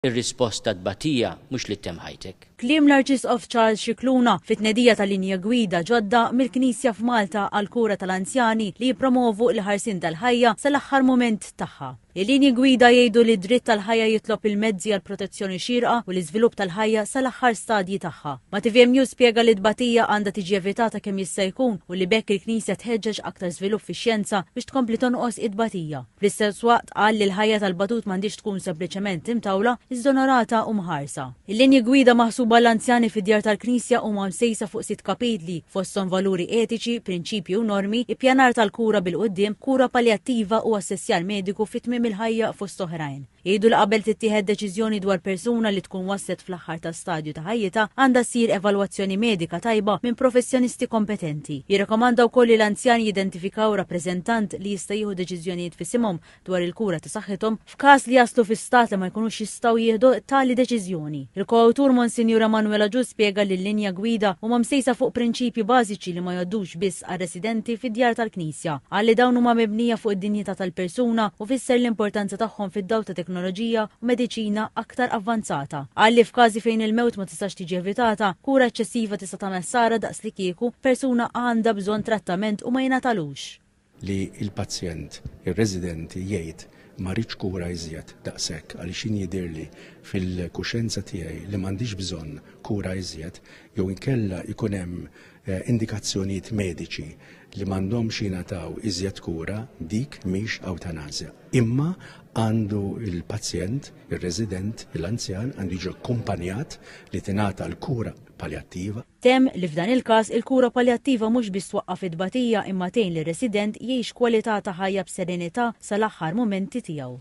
Ir-risposta tbatija mhux li ttemm ħajtek. Kliem l-Arċisqof Charles Scicluna fit-tnedija ta' linji gwida ġodda mill-Knisja f'Malta għall-kura tal-anzjani li jippromovu l-ħarsien tal-ħajja sal-aħħar mument tagħha. Il-linji gwida jgħidu li d-dritt tal-ħajja jitlob il-mezzi għal protezzjoni xierqa u l-iżvilupp tal-ħajja sal-aħħar stadji tagħha. Ma' TVM News spjega li t-tbatija għandha tiġi evitata kemm jista' jkun u li b'hekk il-Knisja tħeġġeġ aktar żvilupp fix-xjenza biex tkompli tonqos it-tbatija. Fl-istess waqt qal li l-ħajja tal-batut m'għandhiex tkun sempliċement imtawla, iżda onorata u mħarsa. Il-linji gwida maħsuba għall-anzjani fid-djar tal-Knisja huma msejsa fuq sitt kapitli, fosthom valuri etiċi, prinċipji u normi, ippjanar tal-kura bil-quddiem, kura paljattiva u assessjar mediku fi tmiem il-ħajja fost oħrajn. Jgħidu li qabel tittieħed deċiżjoni dwar persuna li tkun waslet fl-aħħar ta' stadju ta' ħajjitha, għandha ssir evalwazzjoni medika tajba minn professjonisti kompetenti. Jirrakkomanda wkoll li l-anzjani jidentifikaw rappreżentant li jista' jieħu deċiżjonijiet f'isimhom dwar il-kura ta' saħħithom f'każ li jaslu fi stat li ma jkunux jistgħu jieħdu tali deċiżjoni. Il-koawtur Monsinjur Emanuel Agius spjega li l-linja gwida huma msejsa fuq prinċipji bażiċi li ma jgħoddux biss għar-residenti fid-djar tal-Knisja. Qal li dawn huma mibnija fuq id-dinjità tal-persuna u fisser l-importanza tagħhom fid-dawl ta' teknoloġija u mediċina aktar avvanzata. Qal li f'każi fejn il-mewt ma tistax tiġi evitata, kura eċċessiva tista' tagħmel ħsara daqslikieku persuna għandha bżonn trattament u ma jingħatalux. Li l-pazjent, ir-resident jgħid ma rridx kura iżjed daqshekk għaliex jien jidhirli fil-kuxjenza tiegħi li m'għandix bżonn kura iżjed jew inkella jkun hemm indikazzjonijiet mediċi li m'għandhomx jingħataw iżjed kura, dik mhix awtanasja. Imma għandu il-pazjent, ir-resident, l-anzjan għandu jiġi akkumpanjat li tingħata l-kura paljattiva. Temm li f'dan il-każ il-kura paljattiva mhux biss twaqqaf it-tbatija imma tgħin lir-resident jgħix kwalità ta' ħajja b'serenità sal-aħħar mumenti tiegħu.